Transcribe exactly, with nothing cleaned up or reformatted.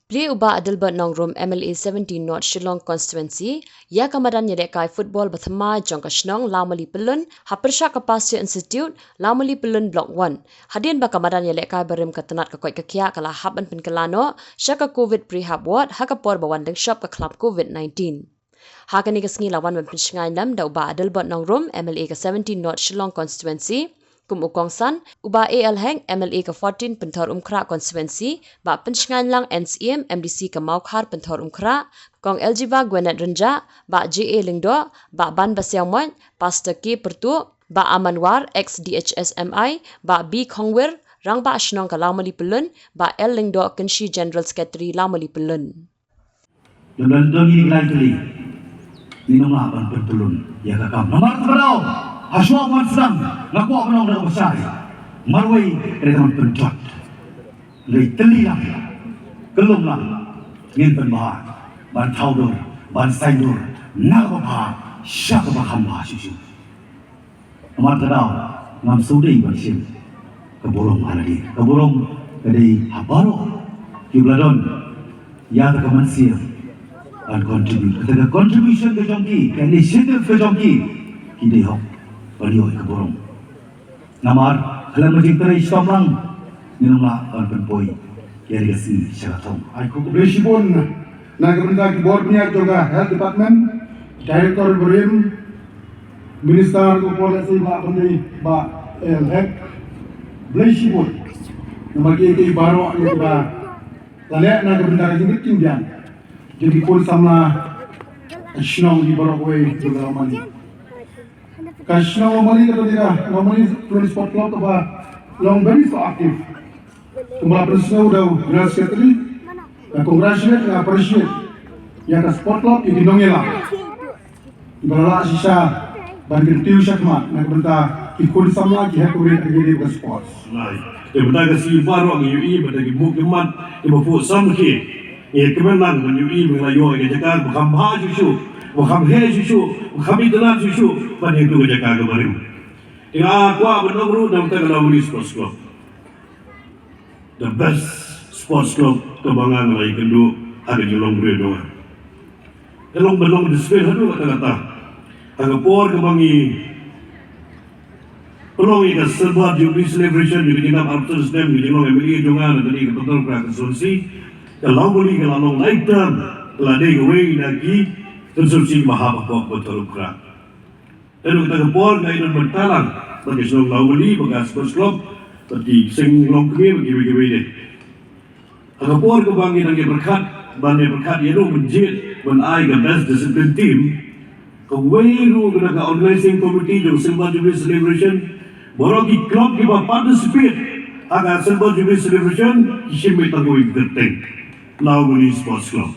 Plie u Bah Adelbert Nongrum, M L A seventeen North Shillong Constituency, ïa ka madan ïalehkai football ba thymmai jong ka shnong Lawmali Pyllun, ha pyrshah ka Pasteur Institute, Lawmali Pyllun Block one. Hadien ba ka madan ïalehkai barim ka tnat ka koit ka khiah ka la hap ban pynkylla noh sha ka Covid Prehab Ward, ha ka por ba wan dang shop ka khlam Covid nineteen. Ha kane ka sngi la wan ban pynshngaiñ lem da u Bah Adelbert Nongrum, M L A ka seventeen North Shillong Constituency, kum u kongsan, u Bah A L Hek, M L A ka fourteen Pynthor Umkhrah Constituency, Bah Pynshngaiñlang N Syiem, M D C ka Mawkhar Pynthor Umkhrah, Kong Eljiva Gwenet Rynjah, Bah J A Lyngdoh, Bah Banbasiawmoit, Pastor K Pyrtuh, Bah Aman War, ex D H S M I, Bah B Khongwir, Rangbah Shnong ka Lawmali Pyllun, Bah L Lyngdoh, Kynshi General Secretary Lawmali Pyllun. Lem don ïa ki lai tylli. Ngin ym lah ban pynpylun ïa ka kam. Namar kata ka daw, ha shuwa ban sdang, nga kwah ban ong da kaba shai. Marwei ka dei ban pynjot. Lai tylli lang, kyllum lang, ngin pynbha ban thaw dur, ban saiñ dur na kaba bha sha kaba kham bha shuh shuh. Namar ka daw, ngam sngewdei ban shim ka burom ha lade. Ka burom ka dei ha baroh kiba la don ïa ka mynsiem ban contribute. Kata ka contribution ka jong ki, ka initiative ka jong ki, ki dei hok ban ïoh ïa ka burom. Namar khlem ka jingtrei shitom lang, ngin ym lah ban pynpoi ïa ka sngi sha ka thong. Ai khublei shibun na ka bynta ki bor bniat jong ka Health Department, Director barim, Minister ka por lehse Bah Pynroi, Bah L Hek. Khublei shibun namar kiei kiei baroh ïa kiba la leh na ka bynta ka jingrit jingbiang jong ki khun samla shnong ki baroh kawei jong ka Lawmali. Ka shnong Lawmali ka dei ka Lawmali Pyllun Sport Club kaba long very so active. Kumba la pynsngew da u General Secretary, nga congratulate, nga appreciate ïa ka Sport Club, ïa ki nongïalam kiba la lah shisha ban kyntiew shakhmat na ka bynta ki khun samla, ki hep ki rit ha kane ka sport. Te mynta ka sngi baroh ngi ïohi ba da ki buh ki mat kiba phuh samrkhie. Ngi kmen lang ban ïohi ba ngi la ïoh ïa ka jaka ba kham bha shuh shuh, ba kham heh shuh shuh, ba kham itynnad shuh shuh ban ïa katu ka jaka kaba rim. Te nga kwah ban ong ruh na ka bynta ka Lawmali Sports Club, the best sports club kaba nga nga la ïakynduh ha ka jinglong briew jong nga. Ka long ban long display haduh katta katta. Ha ka por kaba ngi pynlong ïa ka Silver Jubilee Celebration, ïa ka jingdap arphew snem ka jinglong M L A jong nga na kane ka Pynthor Umkhrah Constituency, ka Lawmali ka la long lai term ka la dei kawei na ki constituency ba hap hapoh Pynthor Umkhrah. Te na kata ka por nga ïa don bynta lang bad ka shnong Lawmali, bad ka Sports Club, bad ki seng longkmie bad kiwei kiwei de. Ha ka por kaba ngi dang ïa pyrkhat ban ïa pyrkhat ïa ruh ban jied ban ai ka best discipline team, kawei ruh na ka organizing committee jong Silver Jubilee Celebration, baroh ki club kiba participate ha ka Silver Jubilee Celebration ki shim beit tang kawei ka kyrteng, Lawmali Sports Club.